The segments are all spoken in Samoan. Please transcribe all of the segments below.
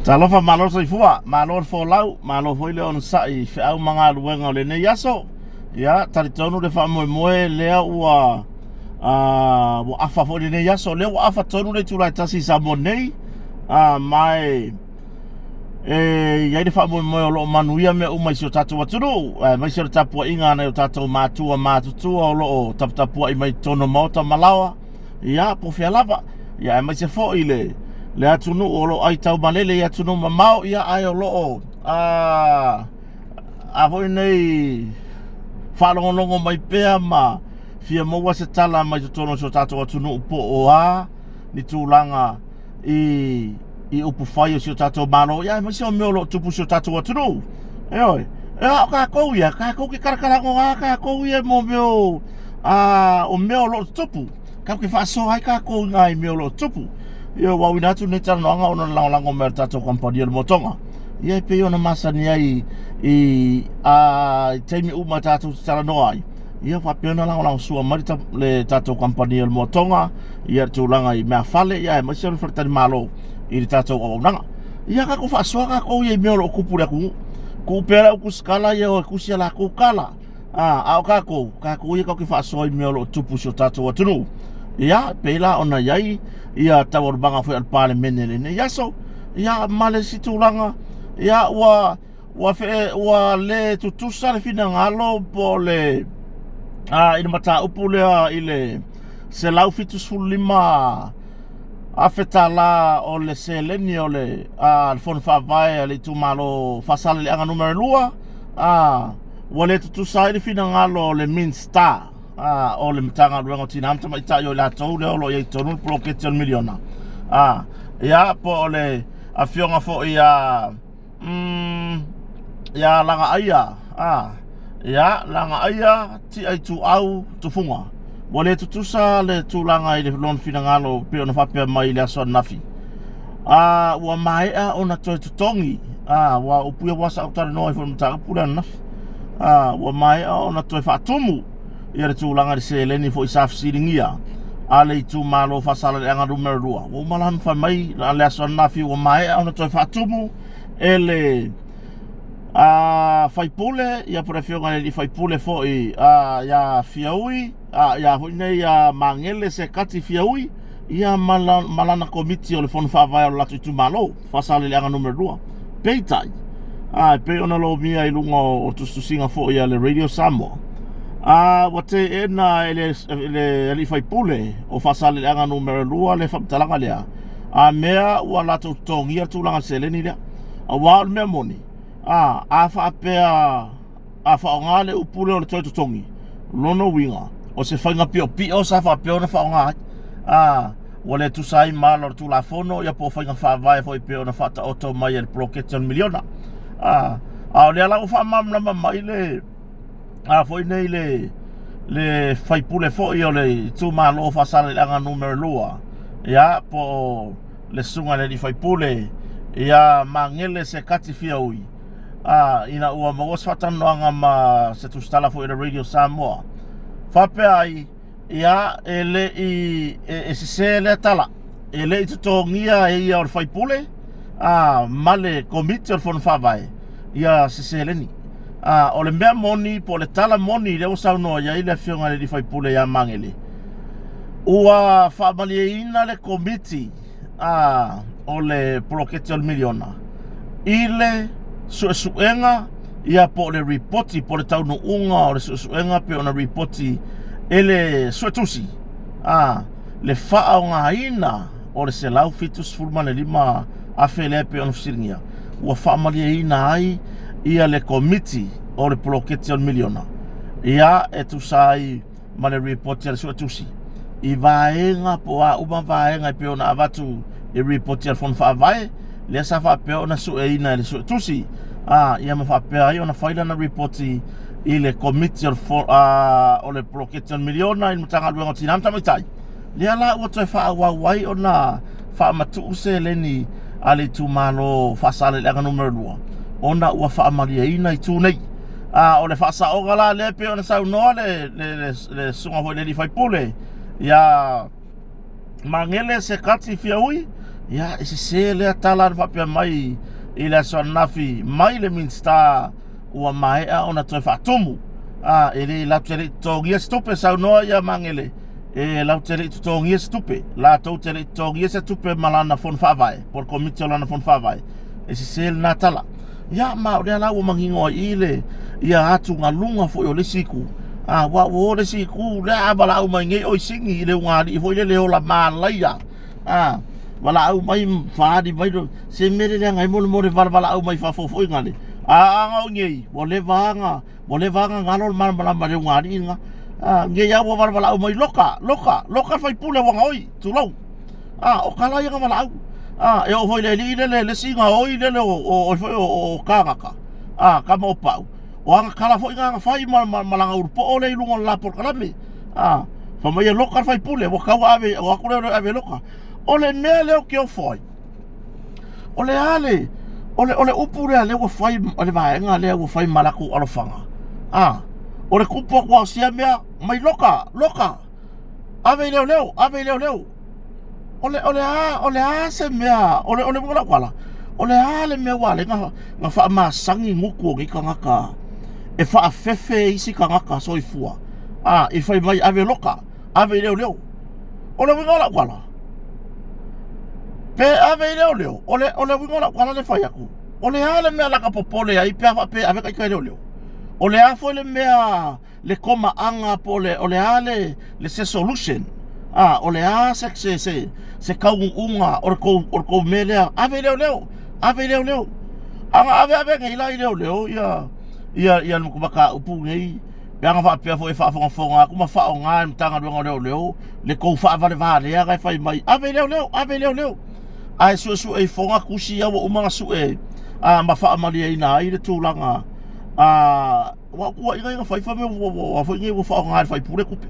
Talofa malo le soifua, malo le folau, malo foi le onosai i feau ma galuega o lenei aso. Ia, talitonu le faamoemoe lea ua ua afa foi lenei aso. Lea ua afa tonu le itula e 1 i Samoa nei. Ma e i ai le faamoemoe o lo o manuia mea uma i si o tatou atunuu, aemaise o le tapuaiga a nai o tatou matua matutua o lo o taputapuai mai totonu o maota ma laoa. Ia, po o fea lava. Ia, aemaise foi le le atunuu o lo o aitaumalele i atunuu mamao, ia, ae o lo o a, a foi nei faalogologo mai pea ma fia maua se tala mai totonu o si o tatou atunuu po o a ni tulaga i i upufai o si o tatou Malo, ia aemaise o mea o lo o tupu i si o tatou atunuu. Ioe, a o tatou ia, tatou te talakalagoga tatou ia mo mea o, a, o mea o lo o tutupu. Tatou te faasoa ai tatou i nai mea o lo o tutupu. Ia, ua auina atu lenei talanoaga ona o le lagolago mai a le tatou kamupani o le Motoga. Ia, e pei ona masani ai i, a, i taimi uma tatou te talanoa ai, ia faapea ona lagolagosua mai le tatou kamupani o le Motoga, ia le tulaga i meafale, ia aemaise o le faletalimalo i le tatou auaunaga. Ia tatou faasoa tatou ia i mea o lo o tupu i le atunuu. Tuu pea le au tusikala ia o e tusi a latou tala. A o tatou, tatou ia tatou te faasoa i mea o lo o tupu i si o tatou atunuu. Ia, pei la ona i ai ia taualumaga foi a le Palemene i lenei aso. Ia, ma le isi tulaga, ia, ua ua fe, ua le tutusa le finagalo po o le i le mataupu lea i le 175 afe tala o le seleni o le le fono faavae a le itumalo Faasaleleaga numera 2, ua le tutusa ai le finagalo o le Minisita o le Matagaluega o Tina ma Tamaitai, o i latou lea o lo o i ai totonu le poloketi o le miliona, ia po o le afioga foi ia ia Lagaaia, ia Lagaaia Tiaituau Tufuga. Ua le tutusa le tulaga i le lona finagalo pei ona faapea mai i le aso ananafi. Ua maea ona toe totogi, ua upu ia ua sa ou talanoa ai foi i le mataupu lea ananafi. Ua maea ona toe faatumu ia le tulaga i le seleni foi sa fesiligia a le itumalo Faasaleleaga numera 2. Ua uma la ona fai mai le aso ananafi ua maea ona toe faatumu e le faipule, ia po o le afioga i le faipule foi ia Fiaui, ia foi nei ia Magele Sekati Fiaui, ia ma lana komiti o le fono faavae o le latou itumalo Faasaleleaga numera 2. Peitai, e pei ona lomia i luga o tusitusiga foi a le Radio Samoa, ua teena e le alii faipule o Faasaleleaga numera 2 le faamatalaga lea, a mea ua latou totogia le tulaga seleni lea. Aua o le mea moni, a faapea a faaaoga le upu lea o le toe totogi, lona uiga, o se faiga piopio sa faapea ona faaaoga ai. Ua le tusa ai ma ala o le Tulafono, ia po o faiga faavae foi pei ona faataoto mai e le poloketi o le miliona. A o lea la ua faamalamalama mai le a foi nei le le faipule foi o le itumalo o Faasaleleaga numera 2, ia po o le susuga i le alii faipule ia Magele Sekati Fiaui, ina ua maua se faatalanoaga ma se tusitala foi o le Radio Samoa, faapea ai, ia e le i e sese lea tala, e le i totogia e ia o le faipule ma le komiti o le fono faavae ia se seleni. O le mea moni po o le tala moni lea ua saunoa i ai le afioga i le faipule ia Magele, ua faamalieina le komiti o le poloketi o le miliona i le suesuega, ia po o le ripoti po o le taunuuga o le suesuega pei ona ripoti e le suetusi, le faaaogaina o le 175 afe lea pei ona fesiligia, ua faamalieina ai ia le komiti o le poloketi o le miliona, ia e tusa ai ma le ripoti a le suetusi i vaega po o a uma vaega e pei ona avatu i ripoti a le Fono Faavae lea sa faapea ona sueina e le suetusi, ia ma faapea ai ona fai lana ripoti i le komiti o le, o le poloketi o le miliona i le Matagaluega o Tina ma Tamaitai. Lea la ua toe faaauau ai ona faamatuu seleni a le itumalo Faasaleleaga numera 2 ona ua faamalieina itu nei. O le faasaoga la lea pei ona saunoa le le susuga foi i le alii faipule ia Magele Sekati Fiaui, Ia, e sese lea tala na faapea mai i le aso ananafi mai le Minisita ua maea ona toe faatumu. A, e le latou te le i totogia se tupe, saunoa ia Magele, e latou te le i totogia se tupe, latou te le i totogia se tupe ma lana fono faavae, po o le komiti o lana fono faavae. E sese lena tala. Ia, ma o lea la ua manino ai i le ia atugaluga foi o le isi itu. A, ua o le isi itu, lea a valaau mai nei oi sini i le ugaalii foi lele ola malaia. A, valaau mai faali mai se mea le leaga ai mo le mo le valaau mai fafo foi ngale. A aga o nei, ua leva aga, ua leva aga galo le malamalama le ugaalii nga. A, nei a ua valaau mai loka, loka, loka faipule ua gaoi, tulou. A, o kala ia na valaau. A, e oo foi le alii lele, le isi gaoi lele o o foi o kānaka. A, kama o pau. O aga kala foi nga fai ma ma, ma langa ulupo'o le i luga o le la polokalame. A, fai mai e loka le faipule, ua tau ave, o atu lea ave loka. O le mea lea ou te ofo ai, o le a le, o le, o le upu lea lea ua fai, o le vaega lea ua fai ma latou alofaga. A, o le tupu atu lava o sia mea, mai loka, loka, ave i leoleo, ave i leoleo. O le, o le a, o le a se mea, o le, o le uiga o lau tala, o le a le mea ua ala ai na, na faamasani gutu o nei tagata e faafefe isi tagata soifua, a, i fai mai ave loka, ave i leoleo. O le uiga o lau tala, pe ave i leoleo, o le, o le uiga o lau tala le fai atu, o le a le mea laka popole ai pe a faapea e ave ita i leoleo? O le a foi le mea le komaaga po o le, o le a le, le se solution? A, o le a se, se, se, se taunuuga o le tou, o le tou mea lea? Ave i leoleo, ave i leoleo. A na ave ave nei la i leoleo ia, ia, ia le mataupu nei, pe ana faapea foi e faafogafoga atu ma faaaoga e le Matagaluega o Leoleo le tou faavalevalea na e fai mai, ave i leoleo, ave i leoleo. Ae suesue ifoga tusi ia ua uma ona sue a, ma faamalieina ai le tulaga a, Ua tuuaiga ia na fai fai mai ua foi nei ua faaaoga e le faipule tupe.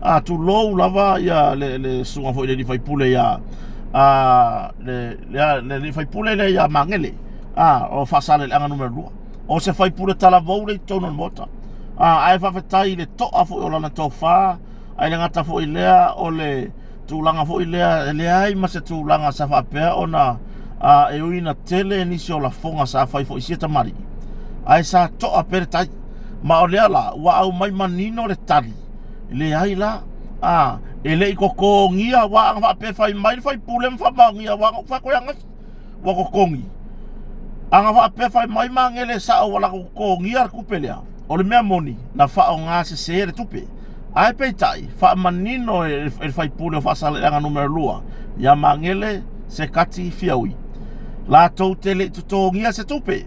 A tulou lava ia le le susuga foi le alii faipule ia a le le le alii faipule lea ia Magele a o Faasaleleaga Nu.2. O se faipule talavou le i totonu o le Maota. A ae faafetai i le toa foi o lana tofa ae le gata foi lea o le tulaga foi lea e leai ma se tulaga sa faapea ona a, e ui ina tele nisi o lafoga sa fai foi sia tamalii ae sa toa pea le tai ma o lea la ua aumai manino le tali leai la a e le i totogia aua ana faapea fai mai le faipule ma faamaonia aua na ou fai atu ai ananafi ua totogi ana faapea fai mai Magele sao ua latou totogia le tupe lea o le mea moni na faaaoga sese le tupe ae peitai faamanino e le faipule o Faasaleleaga Nu.2 ia Magele Sekati Fiaui latou te le i totogia se tupe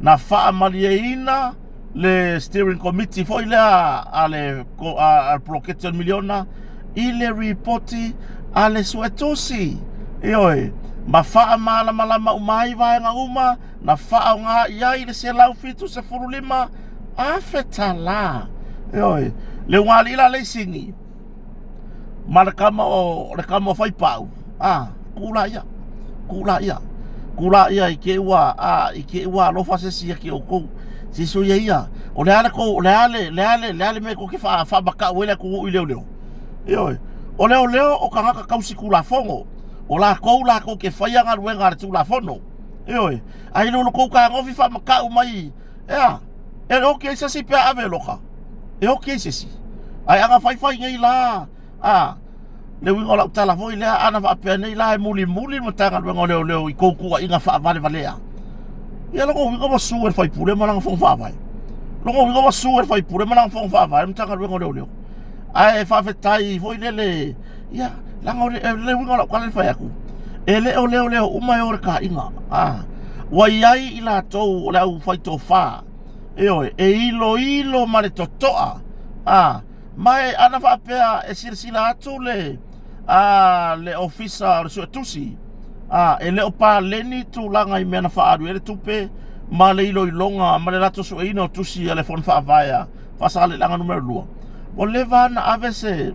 na faamalieina le steering committee foi lea a le, a, a le poloketi o le miliona i le ripoti a le suetusi. Ioe, ma faamalamalama uma ai vaega uma na faaaoga i ai le 175 afe tala. Ioe, le ugalii la le isini ma le kama o le kama o Faipau, a ku la ia, ku la ia, ku la ia i ke ua a i ke ua alofa se isi ia ki oukou. Se so ia ia, o le a le kou, o le a le, le a le, le a le mea kou te wha, wha makau ele ku i leo leo. Ioe, o leo leo o kangaka kausi tulafono, o lakou lakou ke whaia galuega a le tulafono. Ioe, ai lo kou kagofi wha makau mai, ea, e oki ai se isi pe a ave loka. E oki ai se isi. Ae ana faifai nei la, a, le uiga o lau tala foi lea, ana faapea nei la e mulimuli le Matagaluega o Leoleo i kou tuuaiga faavalevalea. Ia lona uiga ua su e le faipule ma lana fono faavae. Lona uiga ua su e le faipule ma lana fono faavae le Matagaluega o Leoleo. Ae faafetai foi lele, ia, leaga o le, le uiga o lau tala le fai atu, e le o leoleo uma e o le taaiga. A, ua i ai i latou o le au faitofa, Ioe, e iloilo ma le totoa. A, ma e ana faapea e silasila atu le, a, le ofisa o le suetusi, a, e le o paleni tulaga i mea na faaalu ai le tupe ma le iloiloga ma le latou sueina o tusi a le Fono Faavae a Faasaleleaga Numera 2. Ua leva ona ave se,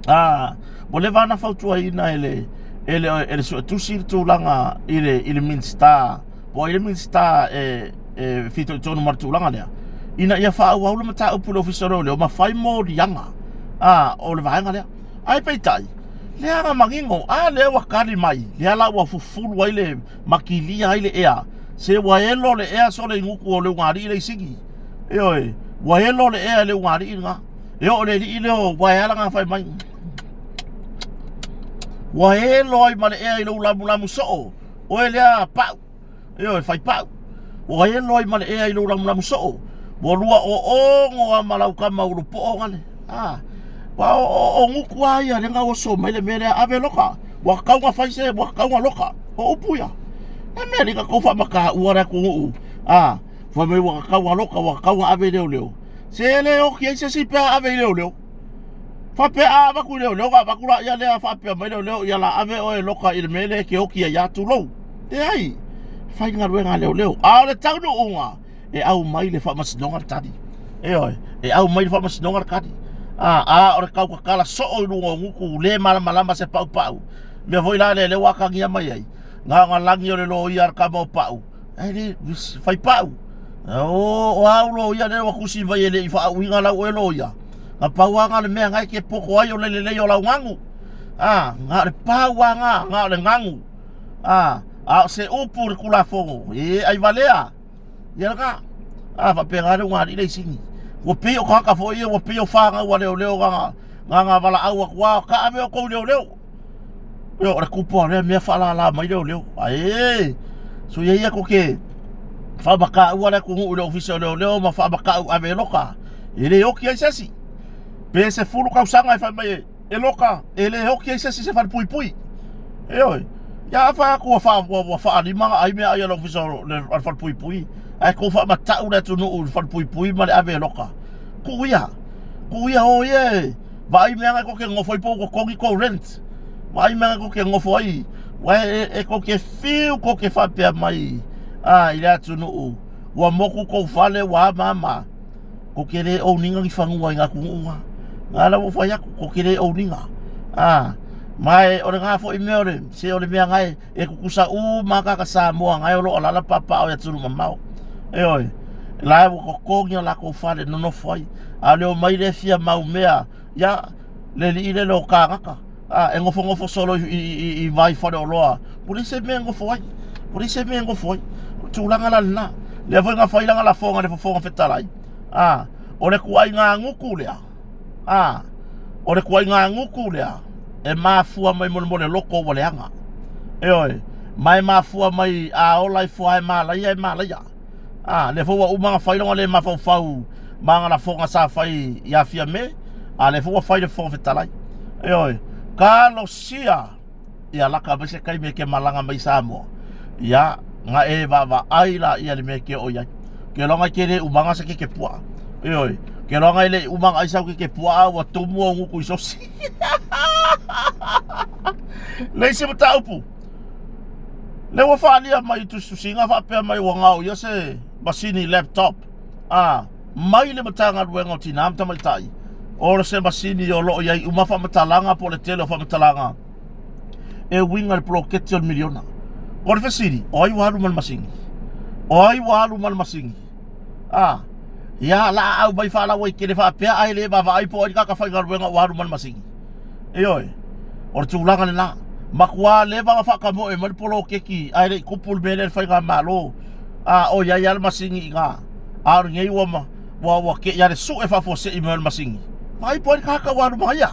a, ua leva ona fautuaina e le, e le, e le suetusi le tulaga i le, i le Minisita, po o ai le Minisita e, e fitoitonu ma le tulaga lea, ina ia faaauau le mataupu i le Ofisa o Leoleo ma fai moliaga a, o le vaega lea. Ae peitai, Leaga manino, a lea ua kali mai, lea la ua fufulu ai le makilia ai le ea. Se ua elo le ea sole i gutu o le ugalii le isini. Ioe, ua elo le ea i le ugalii lena. E oo le alii leo, ua e ala na fai mai. Ua elo ai ma le ea i lou lamulamu soo. Oe lea pau. Ioe, fai pau. Ua elo ai ma le ea i lou lamulamu soo. Ua lua oogo a ma lau kama ulu poo gale. Ah. Ua o ngutu a ia le nga oso mai le mea lea ave loka. Ua kau nga fai se, ua kau nga loka. O upu ia. E mea lika kou whaamaka ua le atunuu. Ah. Fai mai ua kau nga loka, ua kau nga ave leo leo. Se le oki ai se si pea ave i leo leo. Faapea a avatu i leoleo ona avatu laia lea faapea mai leoleo ia la ave oe loka i le mea lea e te oti ai a tulou. Leai, fai galuega a leoleo. A o le taunuuga e aumai le faamasinoga le tali. Ioe, e aumai le faamasinoga le tali. A, a o le tautatala soo i luga o gutu le malamalama se paupau. Mea foi la lea lea ua atagia mai ai. Na ona lagi o le loia a le tama o Pau. Ae le fai pau. O, o au loia lea ua tusi mai e le i faauiga lau oe loia. Na pau lava na o le mea na e te poto ai o le lelei o lau gagu. A, na o le pau lava na, na o le gagu. A, a o se upu i le Tulafono, e ai valea. Ia lena. A, faapena le ugalii le isini. Ua pei o tagata foi ia, ua pei o fanau a leoleo na, na na valaau atu lava, ta ave outou i leoleo. Io, o le kupu a lea mea faalala mai leoleo. Ae, so ia ia koke faamataua le atunuu i le ofisa o leoleo ma faamatau ave e loka. E le oki ai se isi. Pe 10 tausaga e fai mai e loka, e le oki ai se isi se falepuipui. Ioe. Ia a fai atu ua, fa, ua, ua faalima na ai mea ai a le ofisa o le, o le falepuipui, ae kou faamatau le atunuu i le falepuipui ma le ave e loka. Tuu ia. Tuu ia o ia e vaai mea na e kou te nofo ai po o totogi kou rent. Vaai mea na e kou te nofo ai. Ua e, e kou te fiu kou te faapea mai a, i le atunuu. Ua moku kou fale, ua ama ama. Ko ke le ouniga ni fanua i ngā atunuu ngā. Ngā la ua whai aku, ko ke le ouniga. A, mai o le ngā foi mea o le, se o le mea ngai, e kukusa u ma kaka Samoa ngai o lo alala papa o ia tunu mamao. E oi, la e ua kokongi o lākou fale nonofo ai. A leo mai le fia mau mea, ia, le lii le leo kāgaka. A, e ngofongofo solo i, i, i, i vai fale o loa. Ua leai se mea e ngofo ai. Ua leai se mea e ngofo ai. O le tulaga la lena. Lea foi na fai lana lafoga i le Fofoga Fetalai. A, o le tuaiga gutu lea. A, o le tuaiga gutu lea e mafua mai mo le loko ua leaga. Ioe, ma e mafua mai a ola ifo lava e malaia e malaia. A, lea foi ua uma ona fai lona le mafaufau ma ana lafoga sa fai ia Fiame, a lea foi ua fai le Fofoga Fetalai. Ioe, talosia ia laka mai se taimi e ke malaga mai Samoa. Ia, na e vaavaai la ia le mea e ke oo i ai. Ke loa ngai ke le umaga se keke puaa. Ioe, ke loa ngai le umaga ai sau keke puaa ua tumu au nguku i sosi. Le isi mataupu. Lea ua faaalia mai i tusitusiga faapea mai ua gaoia se masini laptop a mai le Matagaluega o Tina ma Tamaitai o se masini o lo o i ai uma faamatalaga po o le tele o faamatalaga e uiga i le poloketi o le miliona. O le fesili, o ai ua alu ma le masini? O ai ua alu ma le masini? A, ia la au mai faalauaitele faapea ae le vaavaai po o ai le tagata faigaluega ua alu ma le masini. Ioe, o le tulaga lena. Matua leva ona faatamoe mai le poloketi ae le i tupu le mea lea i le faigamalo. A o i ai lava le masini i ina. A o lenei ua ua ua te i a le sue faafuasei mai o le masini. Vaai po o ai le tagata ua alu ma ia.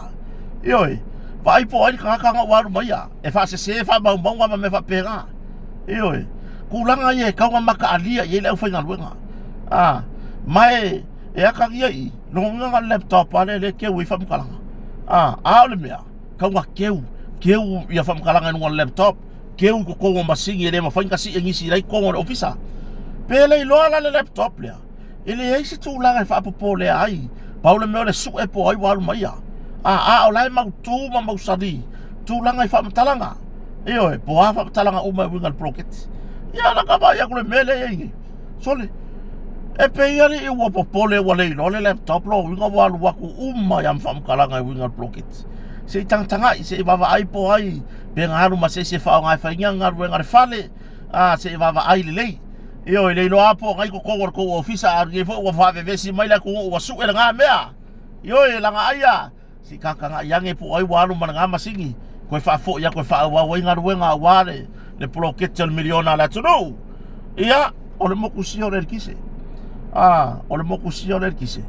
Ioe, vaai po o ai le tagata na ua alu ma ia. E faasese faamaumauga ma mea faapena. Ioe, tulaga ia e tatau ona mataalia i ai le aufaigaluega. A, ma e e atagia i i, lona uiga na o le laptop lava lea lea e keu ai faamatalaga. A, a o le mea, tau na keu, keu ia faamatalaga i luga o le laptop, keu i totonu o masini e le mafai ona sii e nisi la i totonu o le ofisa. Pe le iloa la le laptop lea, e leai se tulaga e faapopolea ai, pau le mea o le sue po o ai ua alu ma ia. A, a o la e mautu ma mausali tulaga i faamatalaga. Ioe, po o a faamatalaga uma e uiga i le poloketi. Ia, laka vaai atu le mea lea e i ai nei. Sole, e pei alii ua popole ua le iloa le laptop lo uiga ua alu atu uma ia ma faamatalaga e uiga i le poloketi. Se i tagatagai, se i vaavaai po o ai pe na alu ma se isi e faaaoga e faingia galuega a le fale, a se i vaavaai lelei. Ioe, le iloa lava po o nai totonu o le tou ofisa, a o lenei foi ua faavevesi mai le atunuu ua sue lena mea. Ioe, laga ai a. Se i tagatagai ane po o ai ua alu ma lena masini. Toe faafoi atu e faaauau ai galuega aua le, le poloketi o le miliona a le atunuu. Ia, o le mokusia o le eletise. Ah, o le mokusia o le eletise.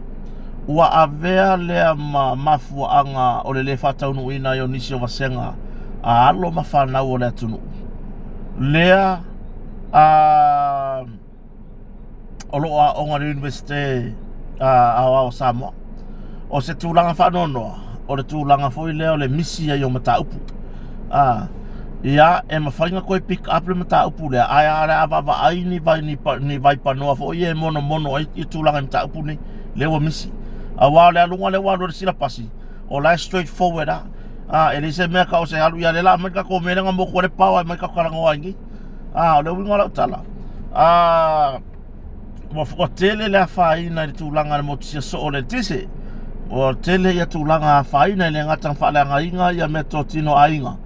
Ua avea lea ma mafuaaga o le le faataunuuina ai o nisi o vasega a alo ma fanau o le atunuu. Lea a o lo o aooga i le Iunivesite Aoao o Samoa. O se tulaga faanoanoa, o le tulaga foi lea o le misi ai o mataupu. A, ia, e mafai ona toe pick up le mataupu lea, ae o le a vaavaai ni vai, ni, ni vaipanoa foi ia e monomono ai i tulaga i mataupu nei, lea ua misi. Aua o le aluga lea ua alu ai le silapasi, o la e straight forward lava. A, e leai se mea tau o se alu, ia lea la aumai le tatou mea lea na motu ai le power e aumai tatou talanoa ai nei. A, o le uiga o lau tala, a, ua, ua tele le afaina i le tulaga i le motusia soo o le eletise. Ua tele ia tulaga afaina e le gata na faaleagaina ia meatotino a aiga,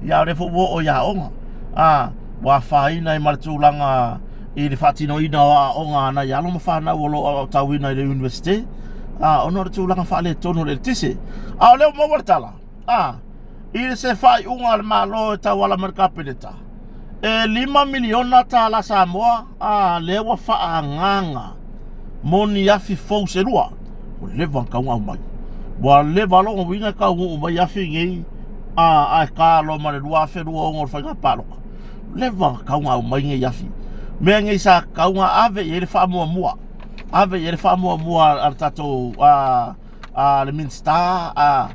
ia a o lea foi ua oo i aoga. A, ua afaina ai ma le tulaga i le faatinoina o aoga a nai alo ma fanau o lo o aoaotauina i le Iunivesite, a, ona o le tulaga faaletonu o le eletise. A o lea ua maua le tala, a, i se faaiuga a le Malo e tauala mai le Kapeneta, e $5 miliona tala Samoa a lea ua faaagaaga mo ni afi fou se lua. Ua leva ona tau aumai. Ua leva lona uiga e taunuu mai afi nei a ae ta loa ma le 2026 o le faiga palota. Leva ona tau aumai nei afi. Mea nei sa tatau ona ave i ai le faamuamua. Ave i ai le faamuamua a le tatou a a le Minisita a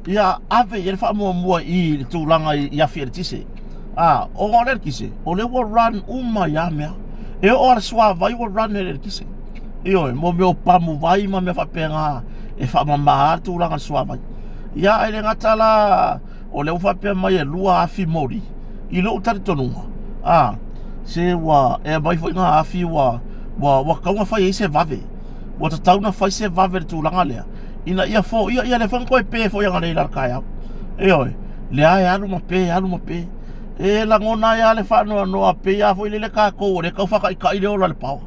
ia ave i ai le faamuamua i le tulaga i afi eletise. A, ona o le eletise, o lea ua run uma ia mea. E oo lava le suavai ua run e le eletise. Ioe, mo mea o pamu vai ma mea faapena e faamama le tulaga o le suavai. Ia, ae le gata la o lea ua faapea mai e 2,000 moli i lou talitonuga. A, se ua e aumai foi ngā afi ua ua ua tatau ona fai ai se vave. Ua tatau ona fai se vave i le tulaga lea ina ia foia ia lea foi na toe pe foi analeila i le taeao. Ioe, lea e alu ma pe, alu ma pe. E lagona ai lava le faanoanoa pei lava foi lele tatou o lea e tau faataitai le ola i le paoa.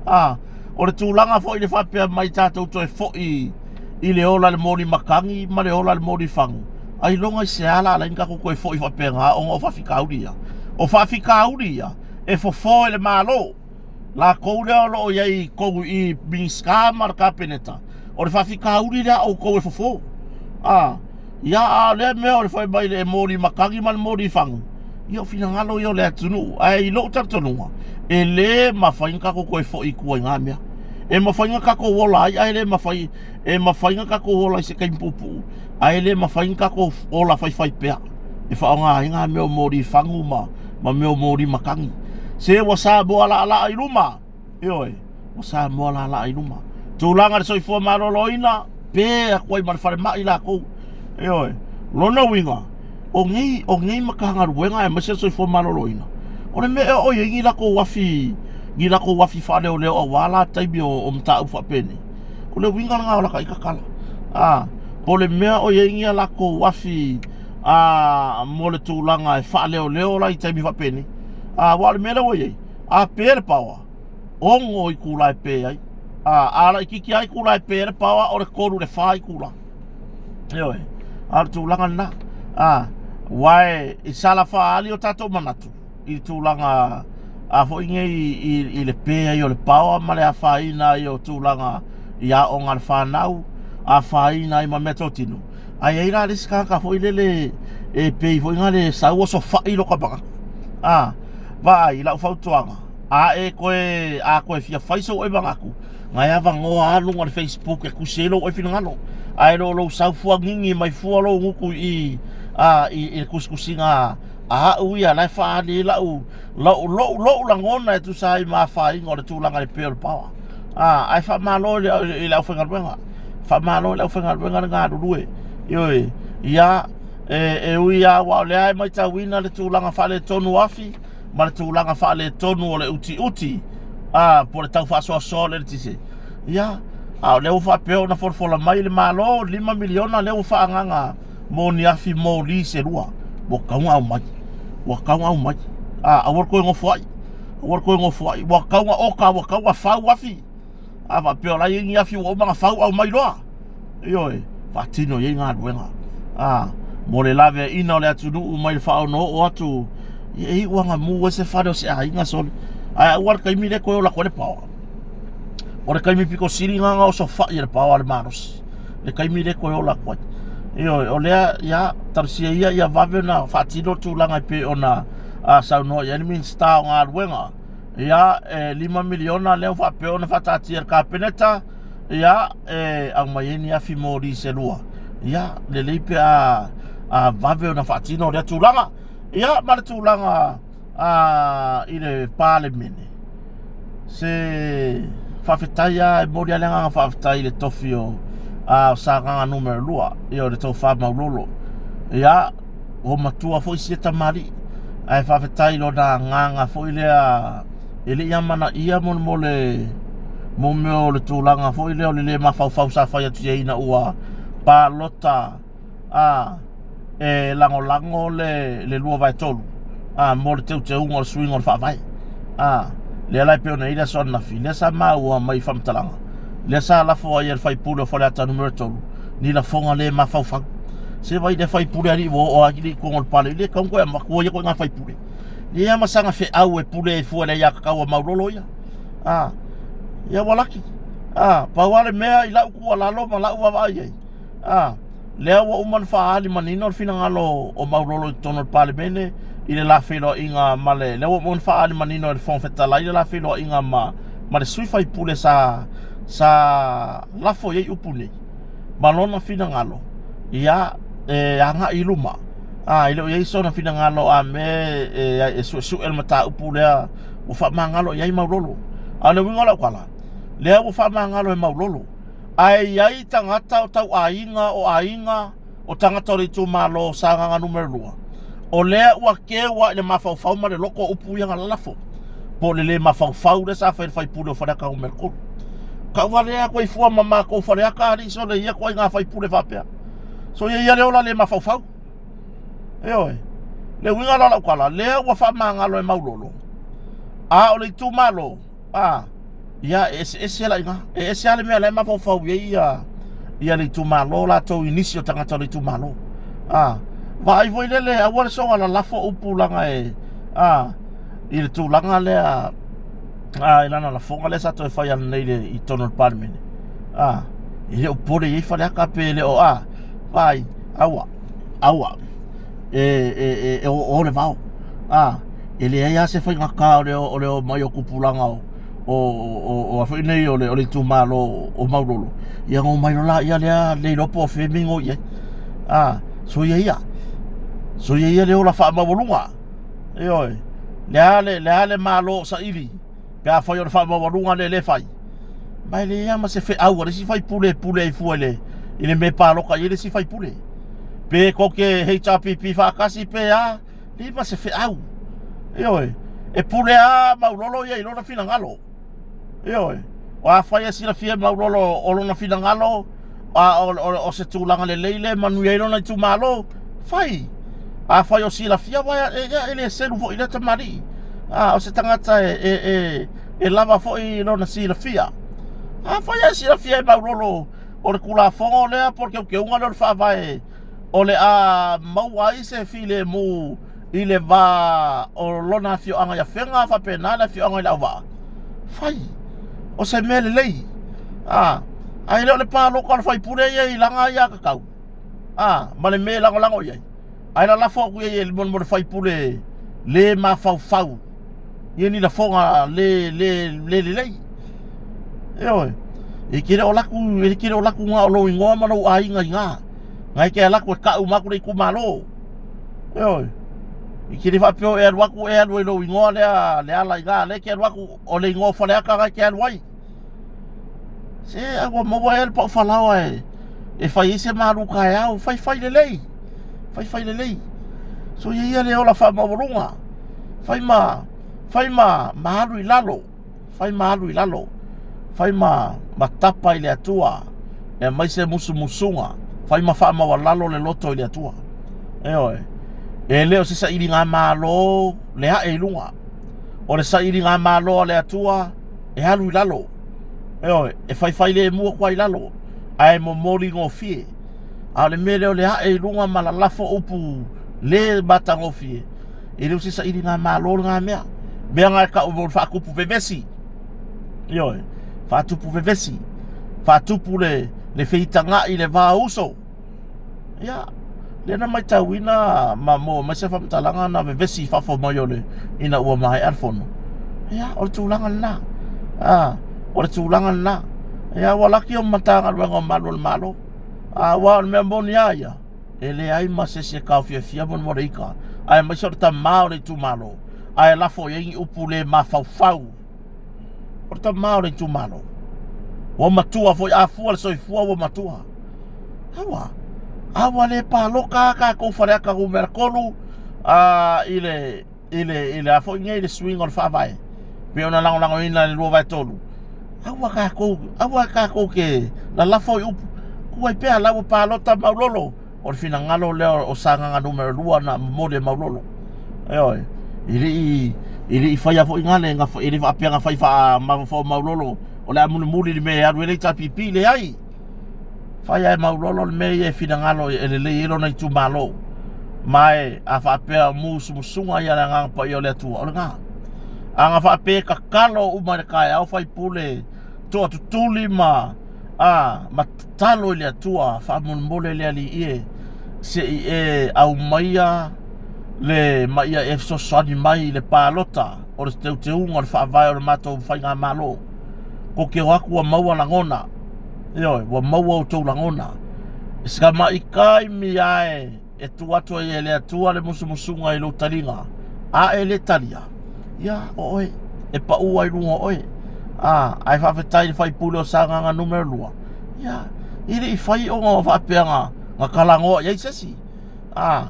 A, o le tulaga foi i le faapea mai tatou toe foi i le ola i le moli matagi ma le ola i le moli fagu, ailoga i se ala ala ai ona tatou toe foi faapena ona o faafitauli ia. O faafitauli ia e fofo e le Malo. Lakou lea o lo o i ai i totonu i i Minisita ma le Kapeneta, o le faafitauli lea a outou e fofo. A, ia a o lea mea o le fai mai le moli matagi ma le moli fagu, ia o finagalo ia o le atunuu. Ae i lou talitonuga, e le mafai ona tatou toe foi i tua i na mea. E mafai ona tatou ola ai, ae le mafai, e mafai ona tatou ola i se taimi puupuu, ae le mafai ona tatou ola faifai pea e faaaoga ai ngā mea o moli fagu ma, ma mea o moli matagi. Se ua Samoa laalaa i luma, ioe, ua Samoa laalaa i luma. Tulaga i le soifua maloloina, pe atu ai ma le falemai latou. Ioe, lona uiga, o nei, o nei Matagaluega aemaise le soifua maloloina, o le mea e oo i ai ni latou afi, ni latou afi faaleoleo aua la taimi o, o mataupu faapenei. O le uiga lena o lata ita tala. A, po o le mea o i ai ni a latou afi a, mo le tulaga e faaleoleo la i taimi faapenei. A, aua o le mea lea ua i ai, a pe le paoa, 6 itula e pe ai. A, a laitiiti lava itula e pe ai le paoa, o le 3 i le 4 itula. Ioe, a o le tulaga lena. A, aua e sala faaali o tatou manatu i le tulaga a foi nei i, i, i le pe ai o le paoa ma le afaina ai o tulaga i aoga a le fanau, afaina ai ma meatotino. Ae i ai la le isi tagata foi lele e pei foi na le sau osofai lota manatu. A, vaai i lau fautuaga, a e toe, a toe fia fai sou ai manatu, na e avanoa lava luga o le Facebook e tusi ai lou ai finagalo. Ae le o lou sau fuagigi mai fua lou gutu i, a, i, i le tusitusiga a au ia la e faaali ai lau, lou, lou, lou lagona e tusa ai ma afaina o le tulaga i le pe o le paoa. A, ae faamalo i le, i le aufaigaluega. Faamalo i le aufaigaluega le galulue. Ioe, ia, e, e ui lava aua o lea e matauina le tulaga faaletonu o afi ma le tulaga faaletonu o le utiuti, a, po o le tau faasoasoa o le eletise. Ia, a o lea ua faapea ona folafola mai le Malo, $5 miliona lea ua faaagaaga mo ni afi moli se lua. Ua tatau ona aumai. Ua tatau ona aumai. A, aua le toe nofoai. Aua le toe nofoai. Ua tatau ona oka, ua tatau ona fau afi. A faapea o la e i ai ni afi ua uma ona fau, aumai loa. Ioe, faatino i ai galuega. A, mo le laveaiina o le atunuu mai le faaonooo atu ia e iu agamu ai se fale o se aiga sole. Ae aua le taimi lea toe ola atu ai le paoa. O le taimi pito sili lena ona osofai e le paoa le malosi. Le taimi lea toe ola atu ai. Ioe, o lea, ia, talosia ia ia vave ona faatino le tulaga e pei ona saunoa i ai le Minisita o Galuega. Ia, e $5 miliona lea ua faapea ona faataatia e le Kapeneta, ia, e aumai ai ni afi moli se lua. Ia, lelei pe a vave ona faatino lea tulaga. Ia, ma le tulaga i le Palemene, se faafetai lava, e momoli lava le agaga faafetai i le tofi o Sagaga Nu.2, ia o le Tofa Maulolo. Ia, ua matua foi sia tamalii, ae faafetai i lona agaga foi lea e le i amanaia molemole mo mea o le tulaga foi lea o le le mafaufau sa fai atu i ai ina ua palota a e lagolago le 2/3 a mo le teuteuga o le suiga o le faavae. A lea la e pei ona i ai le aso ananafi, lea sa maua mai i faamatalaga, lea sa lafo ai e le faipule o Faleata Nu.3 ni lafoga le mafaufau. Se vai lea faipule alii ua oo lava i totonu o le pale, le tatau ona toe avatu ia ituaiga faipule. Leai lava ma sana feau e pule ai fua i le aiatatau a Maulolo ia. A, ia ua laki. A, pau lava le mea i lau tuualalo ma lau vaavaai i ai, a, lea ua uma ona faaali manino le finagalo o Maulolo i totonu o le Palemene i le la feiloaiga ma le, lea ua uma ona faaali manino e le Fofoga Fetalai le la feiloaiga ma, ma le sui faipule sa, sa lafo i ai upu nei ma lona finagalo, ia, e agai i luma. A, e le o i ai sona finagalo a me e, e suesue le mataupu lea ua faamagalo i ai Maulolo. A o le uiga o lau tala, lea ua faamagalo e Maulolo. Ae i ai tagata o tauaiga, o aiga, o tagata o le itumalo o Sagaga Nu.2, o lea ua keu lava i le mafaufau ma le loto o upu ia na lalafo, po o le le mafaufau lea sa fai e le faipule o Faleata Nu.3. Tauvalea atu ai fua ma matou Faleata alii sole ia ituaiga faipule faapea. Soia ia le ola le mafaufau. Ioe. Le uiga la o lau tala, lea ua faamagalo e Maulolo, a o le itumalo, a ia e eseese la i ina. E ese lava le mea la e mafaufau i ai ia, ia le itumalo latou i nisi o tagata o le itumalo. A, vaai foi lele, aua le soga lalafo upu laga e, a, i le tulaga lea, a, i lana lafoga lea sa toe fai ananei i le, i totonu o le Palemene. A, e le o popole i ai Faleata pe le o, a, vaai, aua, aua, e, e, e, e o, o le vao. A, e leai lava se faigata o le, o le omai o tupulaga o, o, o, o a foi nei o le, o le itumalo o Maulolo, ia ona omai loa laia lea le iloa po o fea mea i ai. A, soia ia. Soia ia le ola faamaualuga. Ioe. Le a le, le a le malo o saili pe afai o le faamaualuga lea le fai. Ma e leai lava ma se feau a le isi faipule e pule ai fua i le, i le mea e palota i ai le isi faipule. Pe tou te HRPP faatasi pe a, leai ma se feau. Ioe, e pule lava Maulolo ia i lona finagalo. Ioe, o afai e silafia e Maulolo o lona finagalo, a o, o, o se tulaga lelei lea e manuia ai lona itumalo, fai. Afai o silafia, aua e, e, e le selu foi i lea tamalii. A, o se tagata e, e, e, e lava foi lona silafia. Afai e silafia e Maulolo o le Tulafono lea po o le teuteuga lea o le Faavae o le a maua ai se filemu i le va o lona afioaga i Afega faapena le afioaga i Leauvaa, fai. O se mea lelei. A, ae le o le palota o le faipule ia i lana aiatatau, a, ma le mea e lagolago i ai. Ae lalafo atu i ai e mo le faipule le mafaufau ia ni lafoga le, le, le lelei. Ioe. E te le o laku, e te le o laku na o lou igoa ma lou aiga i ina. Na e te alu atu e tau uma atu le itumalo. Ioe. E te le faapea e alu atu e alu ai lou igoa lea Leala i ina. Lea e te alu atu o le igoa o Faleata na e te alu ai. Se a ua maua ea le pau falaoa e, e fai ai se malu taeao. Fai fai lelei. Fai fai lelei. So ia ia le ola faamaualuga. Fai ma, fai ma, ma alu i lalo. Fai ma alu i lalo. Fai ma, ma tapa i le Atua. E aumai se musumusuga. Fai ma faamaualalo le loto i le Atua. Ioe. E le o se sailiga malo le ae i luga. O le sailiga malo a le Atua e alu i lalo. Ioe, e faifai lemu atu ai i lalo, ae momoli gofie. A o le mea lea o le ae i luga ma lalafo upu le matagofie, e le o se sailiga malo lena mea. Mea na e tau o le faatupu vevesi. Ioe, faatupu vevesi, faatupu le, le feitagai i le va o uso. Ia, lea na matauina ma maua mai se faamatalaga na vevesi i fafo mai o le ina ua maea le fono. Ia, o le tulaga lena. Ah, o le tulaga lena. Ia, ua laki o Matagaluega o Malu o le Malo. Ah, aua o le mea moni lava ia, e leai ma se isi e taofiofia molemole ita, aemaise o le tama o le itumalo, ae lafo i ai ni upu le mafaufau. O le tama o le itumalo. Ua matua foi, a fua le soifua ua matua. Aua, a ua le paloka a tatou Faleata Nu.3 a, i le i le i le a foi nei le suiga o le faavae pei ona lagolagoina i le 2/3. Aua tatou, aua tatou te lalafo i upu. Tuu ai pea la ua palota Maulolo. O le finagalo lea o Sagaga Nu.2 na momoli e Maulolo. Ioe, e le i e le i faia foi gale, e le faapea na fai faamafaufau Maulolo o le a mulimuli le mea e alu ai le HRPP, leai. Fai ae Maulolo le mea ia e finagalo e lelei ai lona itumalo. Ma e a faapea o musumusuga ia le Agaga Paia o le Atua, o lena. A na faapea e tatalo uma i le taeao faipule toatutuli ma a ma tatalo i le Atua faamolemole le Alii e se i e aumaia le ma ia e fesoasoani mai i le palota o le teuteuga o le faavae o le matou faigamalo. Ko te o atu ua maua lagona. Ioe, ua maua outou lagona. I se tamai taimi ae e tuu atu ai e le Atua le musumusuga i lou taliga, a e le talia, ia o oe, e pau ai luga o oe. A, ae faafetai i le faipule o Sagaga Nu.2, ia, e le i fai ona faapea na, na talanoa i ai se isi. A,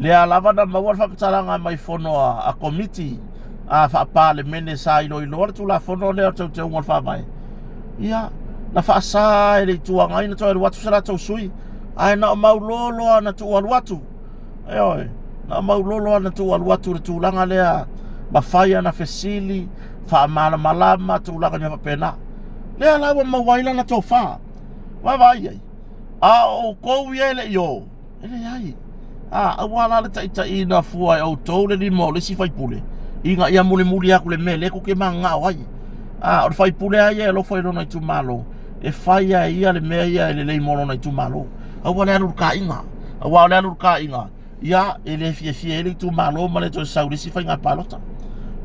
lea lava na maua le faamatalaga mai fono a, a komiti a faa-Palemene sa iloiloa le Tulafono lea o le Teuteuga o le Faavae. Ia, na faasa e le Itu Agai na toe alu atu se latou sui, ae na o Maulolo lava na tuu alu atu. Ioe, na o Maulolo lava na tuu alu atu i le tulaga lea, ma fai ana fesili, faamalamalama tulaga mea faapena. Lea la ua maua ai lana tofa. Vaavaai i ai. A o outou ia e le i o, E leai. A, aua la le taitaiina fua e outou le lima o le isi faipule, ina ia mulimuli atu le mea lea tou te mananao ai. A, o le faipule lava ia e alofa i lona itumalo, e fai lava e ia le mea ia e lelei mo lona itumalo. Aua le alu i le taina, aua o le alu i le taina, ia, e le fiafia ai le itumalo ma le toe sau i le isi faiga palota.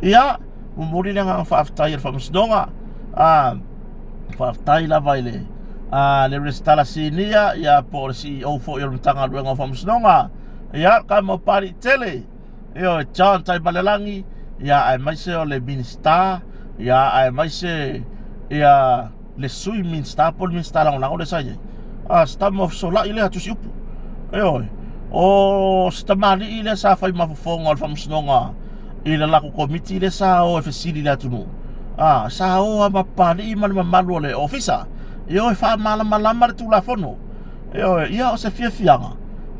Ia, momoli le agaga faafetai a le Faamasinoga. A, faafetai lava i le a le Resitala Sinia ia po o le CEO foi o le Matagaluega o Faamasinoga ia ka mau pali tele ia John Taimalelagi ia aemaise o le Minista ia aemaise ia le Sui Minista po o le Minista Lagolago lea sa i ai a se tama fesolai lea tusi upu ioe o se tamalii lea sa fai ma fofoga o le Faamasinoga i le latou komiti lea sa o e fesili i le atunuu, a, sa o lava ma Papalii ma le mamalu o le ofisa e o e faamalamalama le Tulafono. Ioe, ia o se fiafiaga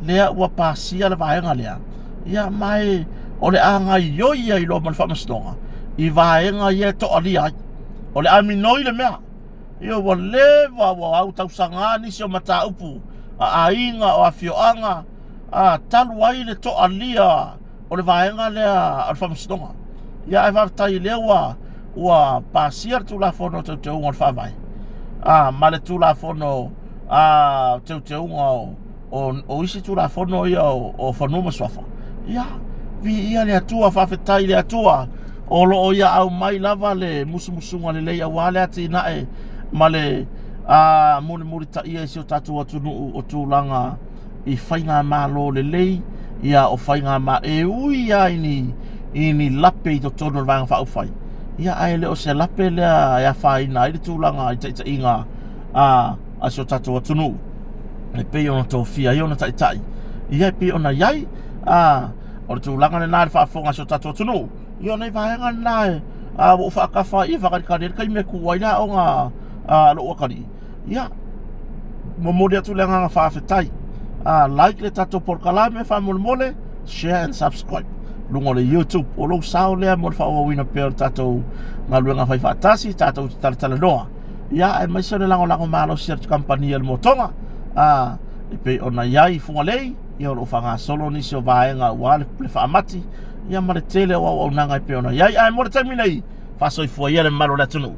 lea ua pasia le vaega lea, ia ma e o le a gaoioi ai loa ma le faamasinoga i vaega ia e toalia ai. O le a minoi le mea. Ia ua leva ua au tausaga nisi o mataupu a aiga o afioaga, a, talu ai le toalia o le vaega lea o le faamasinoga. Ia ae faafetai lea ua ua pasia le Tulafono o Teuteuga o le Faavae a ma le Tulafono a Teuteuga o o, o isi Tulafono ia o, o Fanua ma Suafa. Ia viia le Atua, faafetai i le Atua o lo o ia aumai lava le musumusuga lelei aua le atinae ma le a mulimulitaia i si o tatou atunuu o tulaga i faigamalo lelei, ia o faigamalo e ui lava i ni, i ni lape i totonu o le Vaega Faaupufai, ia ae le o se lape lea e afaina ai le tulaga i taitaiga a, a si o tatou atunuu e pei ona tofia ai ona taitai, ia e pei ona i ai, a, o le tulaga lena i le faafofoga a si o tatou atunuu. Ia o nai vaega lena e, a, ua ou faatafa ai e faatalitali ai le taimi e tu ai le aoga a lou atalii. Ia, momoli atu le agaga faafetai. Uh, like le tatou polokalame faamolemole, share and subscribe luga o le YouTube. O lou sao lea mo le faaauauina pea o le tatou galuega fai faatasi, tatou te talatalanoa. Ia, aemaise o le lagolago malosi a le kamupani a le Motoga. Uh, E pei ona i ai i Fugalei, ia o lo o faagasolo nisi o vaega aua le pule faamati, ia ma le tele o auaunaga e pei ona i ai. Ae mo le taimi nei, faasoifua ia le mamalu o le atunuu.